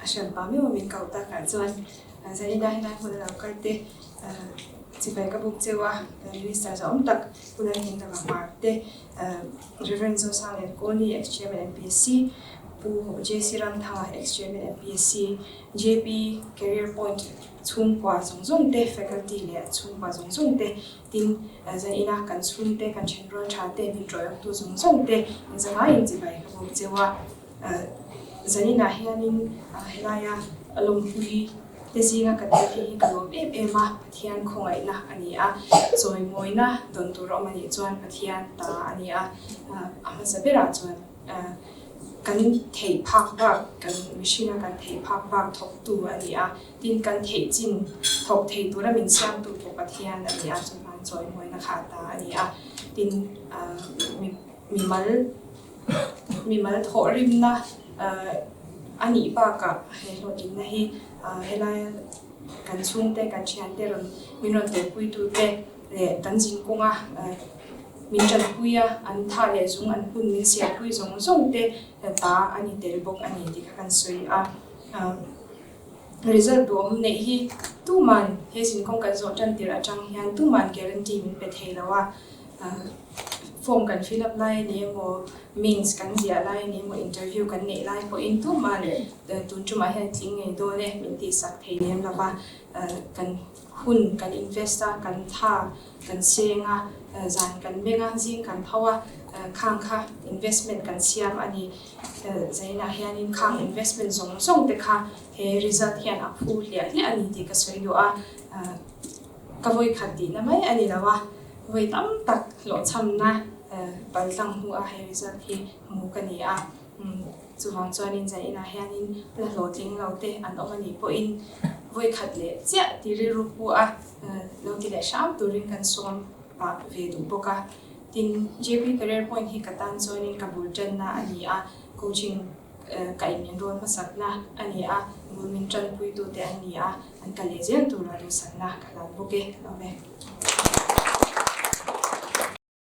A hran pah meuh a min koh takah chuan Zaina helai hmun a lo kal te chibai ka buk cheu a, Minister zahawm tak Pu Lalhmingthanga Hmar te, Rev. Zosang Liankawni, Ex-Chairman MPSC, Pu JC Ramthanga, Ex-Chairman MPSC, JP Career Point chhungkua zawng zawng te, Faculty leh chhungkua zawng zawng te, tin Zaina kan chhungte, kan thenrual tha te, min tawihawktu zawng zawng te inzavaiin chibai ka buk cheu a. Zaninah hianin helaia lawmpui te zinga ka tel thei hi ka lawm em em a, Pathian khawngaihna a ni a, chawimawina dawn tur a awm a nih chuan Pathian ta a ni a, a hmasa berah chuan kan theih phak bak, kan mihringa kan theih phak bak thawktu a ni a, tin kan theih chin thawk thei tura min siamtu pawh Pathian a ni a, chuvang chawimawina kha a ta a ni a, tin mimal Mimal thawhrimna a nih bakah he hlawhtlinna hi helaia kan chhungte, kan thiante rawn min rawn telpuitute leh kan zinkawnga min tanpui a, an tha leh zung an hun min sialpui zawng zawng te ta a ni tel bawk a ni tih kha kan sawi a. Result duhawm neih hi tuman he zinkawng kan zawh tan tirh atang hian tuman guarantee min pe thei lo a. Form kan fill up lai a ni emaw, mains kan ziah lai a ni emaw, interview kan neih lai pawhin tumah tun tumah hian tling ngei dawn e min tihsak thei lem lo va. Kan hun kan invest a, kan tha kan seng a, zan kan meng a, zing kan tho a, khang kha investment kan siam a ni. Zainah hianin khang investment zawng zawng te kha he result hian a phu hliah hliah a ni tih ka sawi duh a. Ka vawi khat tihna mai a ni lo a, vawi tam tak hlawhchhamna paltlang hnu a he result hi hmu ka ni a. Chuvang chuanin zainah hianin la hlawhtling lo te an awm a nih pawhin vawi khat leh chiah ti rilru pu a lo ti leh hram turin kan sawm pah ve duh bawk a. Tin, JP Career Point hi ka tan chuanin ka bul tanna a ni a, coaching ka in enroll hmasakna a ni a, bul min tanpuitute an ni a, An kal leh zel tura duhsakna ka hlan bawk e, ka lawm e.